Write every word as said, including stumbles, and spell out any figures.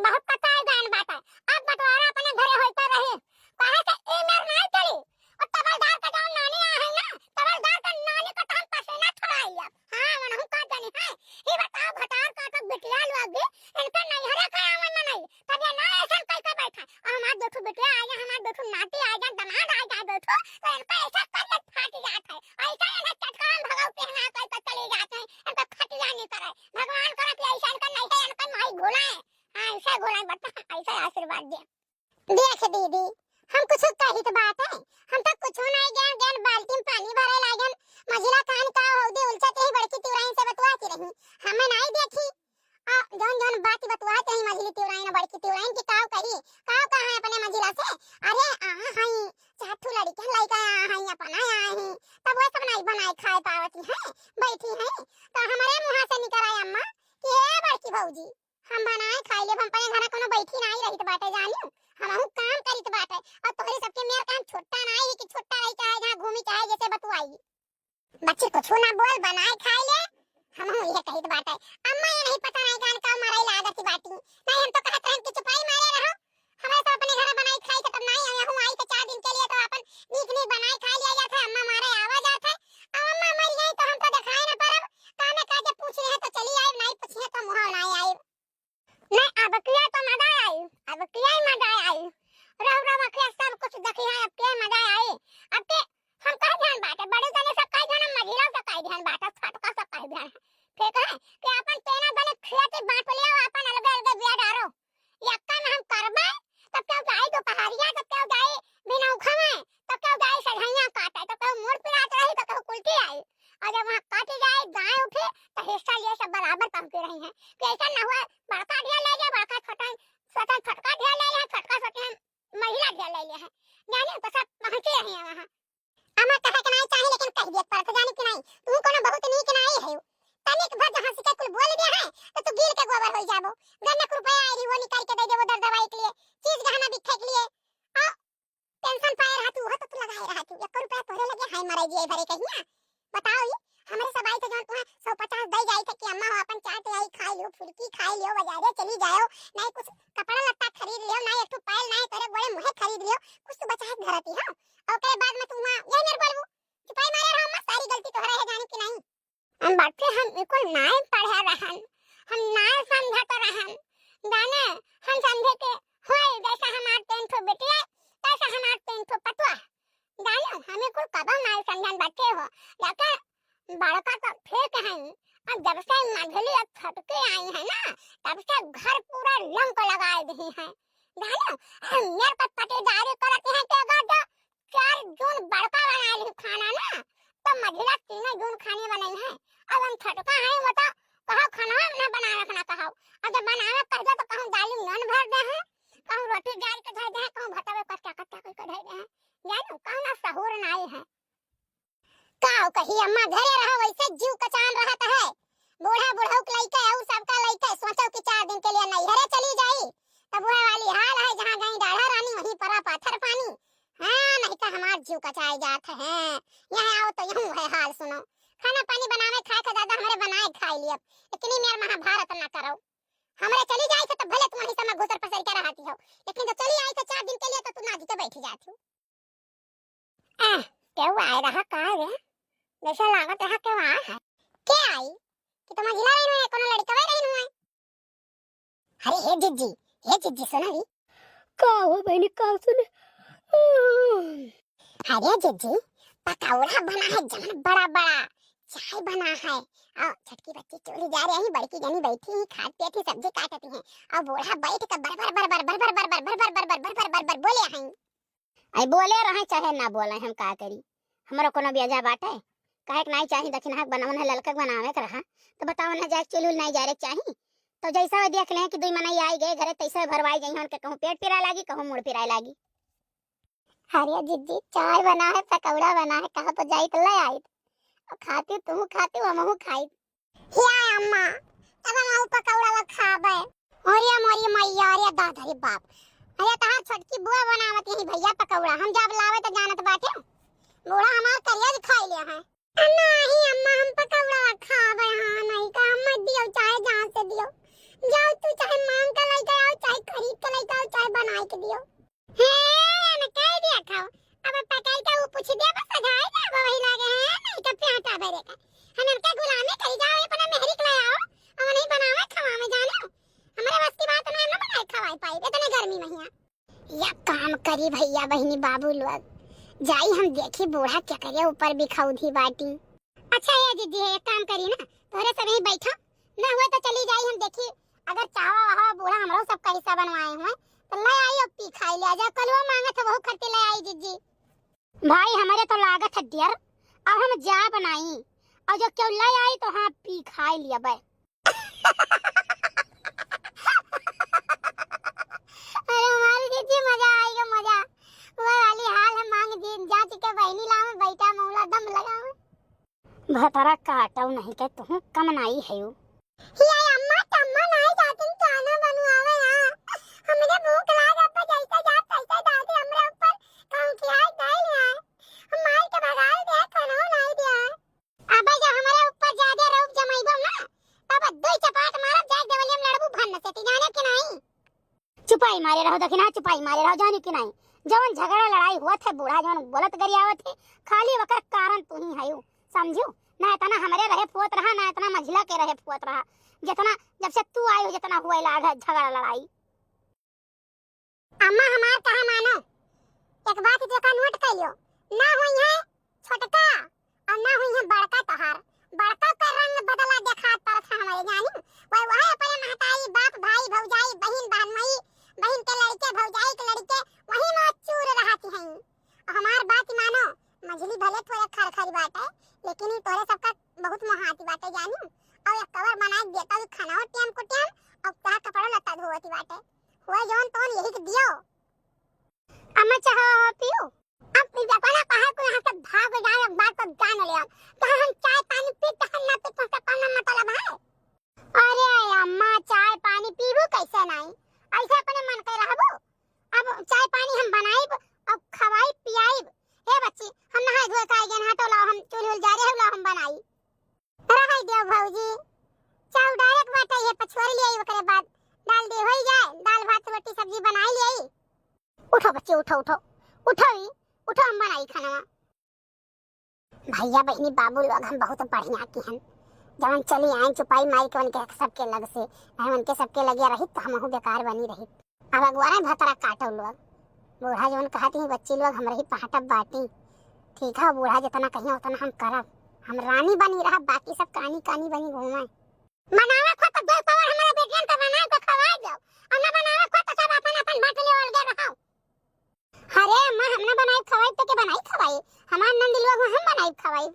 बहुत कटाई गयन बाटे। अब बंटवारा अपने घरे होइते रही। काहे से ई मेर नाई चली। और तबलदार का जौन नानी आ है ना, तबलदार का नानी का तो हम पसीना छोड़ाई अब। हाँ, वनहु का जानी है। ई बताओ, भतार का तो बिटिया लोग भी, इनका नैहरे का आवे मनई। तब ये ना ऐसन कई के बैठा। और हमार दो ठो बिटिया आ गया, हमार दो ठो नाती आ गया, दामाद आ गया दो ठो, तो इनका ऐसा करिया फाट जात है। ऐसा इन्हें चटकान भगाऊ पहना के तो चली जात है। इनका खटिया नहीं करे। भगवान करे कि ऐसा इनका नहीं है, इनका माई भुलाए। हाँ, ऐसा भुलाए, बता, ऐसा आशीर्वाद दे। देख दीदी, हम कुछ कहित बाटे, हम तो कुछ नहीं ज्ञान, ज्ञान बाल्टी में पानी भरे लागन, मझिला कान का हो दे उलचत रही, बड़की तिवराइन से बतुआती रही, हमें नहीं देखी। आ, जौन जौन बात बतुआत रही मझिली तिवराइन, बड़की तिवराइन की काव कही, काव कहा है अपने मझिला से, अरे आहा हई, चार ठो लड़कियां लइका आ हई, अपना आ हई, तब वो सब नहीं बनाए खाए पावती हैं, बैठी हैं, तो हमारे मुँह से निकल आए अम्मा कि ए बड़की भौजी, हम बनाए खाई लेब, हम अपने घरा कोनो बैठी नाई रहित बाटे जानियो, हमहू काम करित बाटे। और तोहरे सबके मेर काम छोटा नाई है कि छोटा रही चाहे जहाँ घूमी चाहे जैसे बतुआई। बच्ची कुछ ना बोल, बनाए खाई ले, हमहू ये कहित बाटे। अम्मा ये नहीं पता नहीं कान का मराई लागत बाटी। नहीं हम तो कहत रहन कि चुपाई मारे रहो, हमारे सब अपने घर बनाई खाई के तब नहीं आए हूँ, आई तो चार दिन के लिए तो अपन नीक नीक बनाए खाई लिया जात है। अम्मा मारे आवा जात है, अब अम्मा मर गई तो हम तो दिखाए ना परब। कामे काजे पूछ रहे तो चली आए, नहीं पूछे तो मुँह नहीं आए। नहीं, अब किया तो मजा आई, अब किया ही मजा आई। रहो, रहो, अब किया सब कुछ देखी है, अब के मजा आई। अब के हम कह ध्यान बाटे, बड़े जने सब कह ध्यान, मझिला सब कह ध्यान बाटे, छोटका सब कह ध्यान है। ठीक है कि अपन तेना जने खेत बांट लिया, अपन अलगे अलगे बिया डारो। यक्का में हम करबे, तब क्यों जाई दोपहरिया, तब क्यों जाई बिनौखा में, तब क्यों जाई सझैया काटे, तब क्यों मुड़ पिरात रही, तब क्यों कुल्टी आई। और जब वहाँ काटी जाए, गाय उठे, तो हिस्सा लिए सब बराबर पहुँचे रही हैं। कि ऐसा न हुआ, बड़का ढेर ले जाए, बड़का छोटा, छोटा छोटका ढेर ले ले, छोटका छोटे हैं, मझिला ढेर ले ले हैं। जाने तो सब पहुँचे रही हैं वहाँ। अम्मा कहे के नाई चाही, लेकिन कह दिए पड़त, जानी कि नाई, तू कोनो बहुत नीक नाई है। तनिक भर जहाँ से कुल बोल दिया है, तो तू गिर के गोबर हो जाबो। गन्ना के रुपया आई रही, वो निकाल के दे देबो दर दवाई के लिए, चीज गहना बिखे के लिए। आ, पेंशन पाए रहा तू, वो तो तू लगाए रहा तू, एक रुपया तोरे लगे हाय मरे जिए भरे कहिया। बताओ ये, हमरे सब आई तो जान तुम्हें सौ पचास दे जाई थे कि अम्मा हो अपन चाट आई खाई लियो, फुल्की खाई लियो, बाजारे चली जाओ, नहीं कुछ कपड़ा लत्ता खरीद लियो, नहीं एक ठो पायल, नहीं तोरे गोड़े मुहे खरीद लियो, कुछ तो बचाए धरती हो। और ओकरे बाद में तू वहाँ यही मेरे बोलबू, चुपाई मारे रहो अम्मा, सारी गलती तोहरे है, जाने कि नहीं। हम बच्चे, हम बिल्कुल नाय पढ़े रहन, हम नाय समझत रहन। जाने, हम समझे के होई, जैसा हमार तीन ठो बिटिया, तैसा हमार तीन ठो पतुआ। जाने, हमें कुल कबो नाय समझन बच्चे हो। लेकिन बड़का तो ठीक है, अब जब से मझली और छोटकी आई है ना, तब से घर पूरा लंक लगा दी है। जाने, हम मेरे को पटीदारी करती है कि अगर जो चार जून बड़का बनाए ली खाना ना, तो मझिला तीनों जून खाने बनाई है। अब हम छोटका है, वो तो कहो खाना ना बनावे, खाना कहो। अब जब बनावे कह दो तो कहूँ दाली नन भर दे हैं, कहूँ रोटी डाल के धर दे हैं, कहूँ भतवे कच्चा कच्चा करके धर दे हैं। जानो, कहूँ ना सहूर नाई है। का कही अम्मा, घरे रहो वैसे जीव कचान रहत है। बूढ़ा बुढ़ऊ के लइके और सबका लइके सोचो कि चार दिन के लिए नैहरे चली जाई, तब वह वाली हाल है, जहाँ गई डाढ़ा रानी वहीं परा पाथर पानी। हाँ, नहीं तो हमार जीव कचाई जात है। यहाँ आओ तो यूं है हाल सुनो, खाना पानी बनावे खाए का ज्यादा हमरे बनाए खाई लियब, इतनी मेर महाभारत ना करो। हमरे चली जाए से तो भले तुम वहीं समय घुसर पसर के रहती हो, लेकिन जब चली आई तो चार दिन के लिए तो तू नाजी के बैठ जाती हो। आह, केहू आए रहा का रे? जैसे लागत रहा केहू आए है। के आई? कि तो मझिला रही हुए, कोनो लड़कवे रही हुए। अरे हे जिज्जी, हे जिज्जी सुना री। का हो बहनी, का सुने? अरे जिज्जी, पकौड़ा बना है जवन बड़ा बड़ा, चाय बना है। और छोटकी बच्ची चूल्ही जा रही, बड़की जनी बैठी ही, खात पियत ही, सब्जी काटती हैं। और बूढ़ा बैठ के बर बर बर बर बोले हैं। आई बोले रहे चाहे ना बोले, हम का करी, हमरो कोनो बेजा बाटे? काहे के नाई चाही दक्षिणा के बनावन है, ललका के बनावे के रहा, तो बताओ ना, जाए चुलुल नाई जा रे चाही, तो जैसा वो देख लें कि दुई मनई आई गए घरे, तैसे भरवाई जाई, उनके कहूँ पेट पिराए लागी, कहूँ मुड़ पिराए लागी। अरे जिज्जी, चाय बना है, पकौड़ा बना है, कहा तो जाई तो ले आई, खाती तू खाती, हमहू खाई। हिया अम्मा, तब हम आऊ पकौड़ा ला खाबे। अरे मोरी मैया, अरे दादा रे बाप। अरे तहार छोटकी बुआ बनावत यही भैया पकौड़ा। हम जब लावे तो जानत बाटे। बूढ़ा हमार करिया दिखाई लिया है। अम्मा, ही अम्मा, हम पकौड़ा ला खाबे। हाँ, नहीं का हम मत दियो, चाहे जहाँ से दियो। जाओ तू चाहे मांग के लेके आओ, चाहे करी भइया, बहिनी, बाबू लोग, जाई हम देखी बूढ़ा केकरे ऊपर बिखौधी बाटी। अच्छा ए जिज्जी, है एक काम करी ना, तोहरे सब यहीं बैठो, ना हुए तो चली जाई हम देखी, अगर चाहवा वाहवा बूढ़ा हमरो सबका हिस्सा बनवाए हुए तो ले आई और पी खाई लिया जाए, कलुआ मांगत है वहू खरती ले आई जिज्जी। भाई हमरे तो लागत है दियर, अब हम जाब नाई, और जो केहू ले आई तो हाँ पी खाई लिया बे। अरे हमारी जिज्जी मजा आइगा मजा, वो वाली हाल है मांग जी जांच के बहिनी लावे बैठा मौला दम लगावे। भतरा काटउ नहीं के तुहूँ कम नाई हयू। हिया अम्मा तम्मा नाई जातिन खाना बनवावे यहाँ। हमरे भूख लाग अब जैसे जात तैसे दादी हमरे ऊपर कहूँ कि हाय दाई है। हम मार के भगाई दे खाना नाई दे। अबे जो हमरे ऊपर ज्यादा रौब जमाइबो ना तब दुई चपाट मारब जाए देवलियम लड़बू भन्न से ती जाने के नाई। चुपाई मारे रहो, देखी ना, चुपाई मारे रहो, जानी कि नाई? जवन झगड़ा लड़ाई हुआ थे, बूढ़ा जवन बोलत गरियावत है, खाली वकर कारण तू ही हयू, समझू? ना इतना हमरे रहे फुअत रहा, ना इतना मझिला के रहे फुअत रहा, जितना जब से तू आई हो, जितना हुआ लाग है झगड़ा लड़ाई। अम्मा हमार कहा मानो, एक बात जो का नोट कर लियो, ना हुई है छोटका और ना हुई है बड़का तोहार। बड़का का रंग बदला देखात परत है हमरे जानी। वह, वह अपने महतारी, बाप, भाई, भौजाई, बहिन, बहनोई, बहिन के लड़के, भौजाई के लड़के, वही में चूर रहती हैं। और हमार बात मानो, मझली भले थोड़े खरखरी बाटे, लेकिन ई तोहरे सबका बहुत मोहाती बाटे जानी। और एक कवर बनाए देता भी खाना हो टेम को टेम, और तोहार कपड़ा लत्ता धोवती बाटे। हुआ जौन तौन यही के दियो। अम्मा चाहो पियो। अब अपना पहाड़ को यहाँ से भाग जाए, एक बात को जान ले। चाहे हम चाय पानी पी, चाहे ना पी, तुमसे कौन मतलब है? अरे अम्मा, चाय पानी पीबू कैसे नहीं? ऐसे अपने मन के रहबू। अब चाय पानी हम बनाइब, अब खवाइब पियाइब। हे बच्ची, हम नहाए धोए के आइ गए, हटो लाओ, हम चूल्हे उल जा रहे, लाओ हम बनाई। रहाई देव भौजी, चाउर डायरेक्ट बाटे, ये पछोर लियाई, ओकरे बाद डाल दे होई जाए, दाल भात रोटी सब्जी बनाई लियाई। उठो बच्चे, उठो, उठो, उठो ई, उठो हम बनाई खाना। भैया बहिनी बाबू लोग हम बहुत बढ़िया की हन, जवन चली आए चुपाई माई के उनके सबके लग से, नहीं उनके सबके लगे रही तो हमहू बेकार बनी रही। अब अगुआरे भतरा काटो लोग, बूढ़ा जवन कहत ही बच्ची लोग हमरे ही पहाटब बाटी। ठीक है बूढ़ा जितना कहिए उतना हम करब, हम रानी बनी रहब, बाकी सब कानी कानी बनी घूमे। मनावे खो तो दो कवर हमारे बेटियन के बनाए के खवाए जाओ, और ना बनावे खो तो सब अपन अपन बाटली अलगे रहो। अरे अम्मा, हम ना बनाई खवाई तो के बनाई खवाई? हमार नंदी लोग हम बनाई खवाई।